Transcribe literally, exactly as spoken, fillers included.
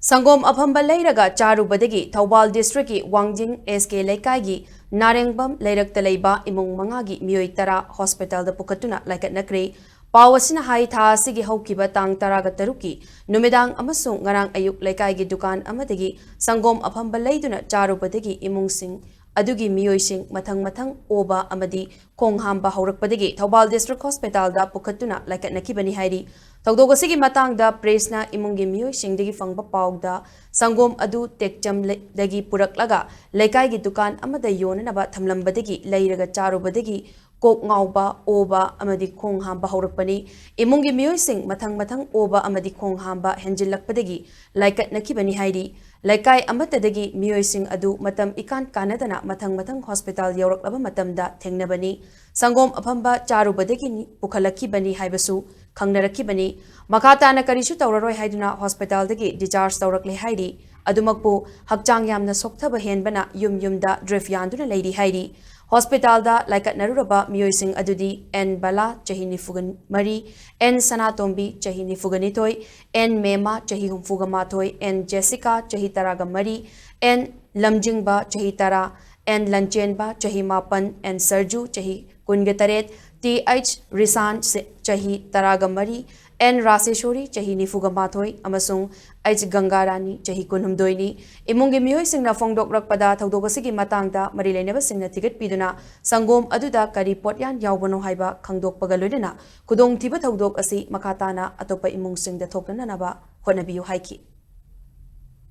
ꯁꯪꯒꯣꯝ ꯑꯐꯝꯕ ꯂꯩꯔꯒ ꯆꯥꯔꯨꯕꯗꯒꯤ ꯊꯧꯕꯥꯜ districtꯀꯤ ꯋꯥꯡꯖꯤꯡ S K ꯂꯩꯀꯥꯏꯒꯤ ꯅꯥꯔꯦꯡꯕꯝ ꯂꯩꯔꯛꯇ ꯂꯩꯕ ꯏꯃꯨꯡ ꯃꯉꯥꯒꯤ ꯃꯤꯑꯣꯏ ꯇꯔꯥ hospitalꯗ ꯄꯨꯈꯠꯇꯨꯅ ꯂꯥꯏꯀꯠꯅꯈ꯭ꯔꯦ꯫ ꯄꯥꯎ ꯑꯁꯤꯅ ꯍꯥꯏ, ꯊꯥ ꯑꯁꯤꯒꯤ ꯍꯧꯈꯤꯕ ꯇꯥꯡ ꯇꯔꯥꯒ ꯇꯔꯨꯛꯀꯤ ꯅꯨꯃꯤꯗꯥꯡ ꯑꯃꯁꯨꯡ ꯉꯔꯥꯡ ꯑꯌꯨꯛ ꯂꯩꯀꯥꯏꯒꯤ ꯗꯨꯀꯥꯟ ꯑꯃꯗꯒꯤ ꯁꯪꯒꯣꯝ ꯑꯐꯝꯕ ꯂꯩꯗꯨꯅ ꯆꯥꯔꯨꯕꯗꯒꯤ ꯏꯃꯨꯡꯁꯤꯡ ꯑꯗꯨꯒꯤ ꯃꯤꯑꯣꯏꯁꯤꯡ ꯃꯊꯪ ꯃꯊꯪ ꯑꯣꯕ ꯑꯃꯗꯤ ꯈꯣꯡ ꯍꯥꯝꯕ ꯍꯧꯔꯛꯄꯗꯒꯤ ꯊꯧꯕꯥꯜ district hospitalꯗ ꯄꯨꯈꯠꯇꯨꯅ ꯂꯥꯏꯀꯠꯅꯈꯤꯕꯅꯤ ꯍꯥꯏꯔꯤ꯫ ꯊꯧꯗꯣꯛ ꯑꯁꯤꯒꯤ ꯃꯇꯥꯡꯗ pressꯅ ꯏꯃꯨꯡꯒꯤ ꯃꯤꯑꯣꯏꯁꯤꯡꯗꯒꯤ ꯐꯪꯕ ꯄꯥꯎꯗ ꯁꯪꯒꯣꯝ ꯑꯗꯨ ꯇꯦꯛꯆꯝꯗꯒꯤ ꯄꯨꯔꯛꯂꯒ ꯂꯩꯀꯥꯏꯒꯤ ꯗꯨꯀꯥꯟ ꯑꯃꯗ ꯌꯣꯟꯅꯅꯕ ꯊꯝꯂꯝꯕꯗꯒꯤ ꯂꯩꯔꯒ ꯆꯥꯔꯨꯕꯗꯒꯤ ꯀꯣꯛ ꯉꯥꯎꯕ, ꯑꯣꯕ ꯑꯃꯗꯤ ꯈꯣꯡ ꯍꯥꯝꯕ ꯍꯧꯔꯛꯄꯅꯤ꯫ ꯏꯃꯨꯡꯒꯤ ꯃꯤꯑꯣꯏꯁꯤꯡ ꯃꯊꯪ ꯃꯊꯪ ꯑꯣꯕ ꯑꯃꯗꯤ ꯈꯣꯡ ꯍꯥꯝꯕ ꯍꯦꯟꯖꯤꯜꯂꯛꯄꯗꯒꯤ ꯂꯥꯏꯀꯠꯅꯈꯤꯕꯅꯤ ꯍꯥꯏꯔꯤ꯫ ꯂꯩꯀꯥꯏ ꯑꯃꯠꯇꯗꯒꯤ ꯃꯤꯑꯣꯏꯁꯤꯡ ꯑꯗꯨ ꯃꯇꯝ ꯏꯀꯥꯟ ꯀꯥꯟꯅꯗꯅ ꯃꯊꯪ ꯃꯊꯪ hospital ꯌꯧꯔꯛꯂꯕ ꯃꯇꯝꯗ ꯊꯦꯡꯅꯕꯅꯤ꯫ ꯁꯪꯒꯣꯝ ꯑꯐꯝꯕ ꯆꯥꯔꯨꯕꯗꯒꯤ ꯄꯨꯈꯠꯂꯛꯈꯤꯕꯅꯤ ꯍꯥꯏꯕꯁꯨ ꯈꯪꯅꯔꯛꯈꯤꯕꯅꯤ꯫ ꯃꯈꯥ ꯇꯥꯅ ꯀꯔꯤꯁꯨ ꯇꯧꯔꯔꯣꯏ ꯍꯥꯏꯗꯨꯅ hospitalꯗꯒꯤ discharge ꯇꯧꯔꯛꯂꯦ ꯍꯥꯏꯔꯤ꯫ ꯑꯗꯨꯃꯛꯄꯨ ꯍꯛꯆꯥꯡ ꯌꯥꯝꯅ ꯁꯣꯛꯊꯕ ꯍꯦꯟꯕꯅ ꯌꯨꯝ ꯌꯨꯝꯗ drip ꯌꯥꯟꯗꯨꯅ ꯂꯩꯔꯤ ꯍꯥꯏꯔꯤ꯫ Hospitalꯗ ꯂꯥꯏꯀꯠꯅꯔꯨꯔꯕ ꯃꯤꯑꯣꯏꯁꯤꯡ ꯑꯗꯨꯗꯤ N ꯕꯂꯥ, ꯆꯍꯤ ꯅꯤꯐꯨꯒ ꯃꯔꯤ, N ꯁꯅꯥꯇꯣꯝꯕꯤ, ꯆꯍꯤ ꯅꯤꯐꯨꯒ ꯅꯤꯊꯣꯏ, N ꯃꯦꯃꯥ, ꯆꯍꯤ ꯍꯨꯝꯐꯨꯒ ꯃꯥꯊꯣꯏ, N ꯖꯦꯁꯤꯀꯥ, ꯆꯍꯤ ꯇꯔꯥꯒ ꯃꯔꯤ, N ꯂꯝꯖꯤꯡꯕ, ꯆꯍꯤ ꯇꯔꯥ, N ꯂꯟꯆꯦꯟꯕ, ꯆꯍꯤ ꯃꯥꯄꯟ, N ꯁꯔꯖꯨ, ꯆꯍꯤ ꯀꯨꯟꯒ ꯇꯔꯦꯠ, T H ꯔꯤꯁꯥꯟ, ꯆꯍꯤ ꯇꯔꯥꯒ ꯃꯔꯤ, N ꯔꯥꯁꯦꯁꯣꯔꯤ, ꯆꯍꯤ ꯅꯤꯐꯨꯒ ꯃꯥꯊꯣꯏ, ꯑꯃꯁꯨꯡ H ꯒꯪꯒꯥꯔꯥꯅꯤ, ꯆꯍꯤ ꯀꯨꯟꯍꯨꯝꯗꯣꯏꯅꯤ꯫ ꯏꯃꯨꯡꯒꯤ ꯃꯤꯑꯣꯏꯁꯤꯡꯅ ꯐꯣꯡꯗꯣꯛꯂꯛꯄꯗ ꯊꯧꯗꯣꯛ ꯑꯁꯤꯒꯤ ꯃꯇꯥꯡꯗ ꯃꯔꯤ ꯂꯩꯅꯕꯁꯤꯡꯅ ꯊꯤꯒꯠꯄꯤꯗꯨꯅ ꯁꯪꯒꯣꯝ ꯑꯗꯨꯗ ꯀꯔꯤ ꯄꯣꯠꯌꯥꯟ ꯌꯥꯎꯕꯅꯣ ꯍꯥꯏꯕ ꯈꯪꯗꯣꯛꯄꯒ ꯂꯣꯏꯅꯅ ꯈꯨꯗꯣꯡꯊꯤꯕ ꯊꯧꯗꯣꯛ ꯑꯁꯤ ꯃꯈꯥ ꯇꯥꯅ ꯑꯇꯣꯞꯄ ꯏꯃꯨꯡꯁꯤꯡꯗ ꯊꯣꯛꯇꯅꯅꯕ ꯍꯣꯠꯅꯕꯤꯌꯨ ꯍꯥꯏꯈꯤ꯫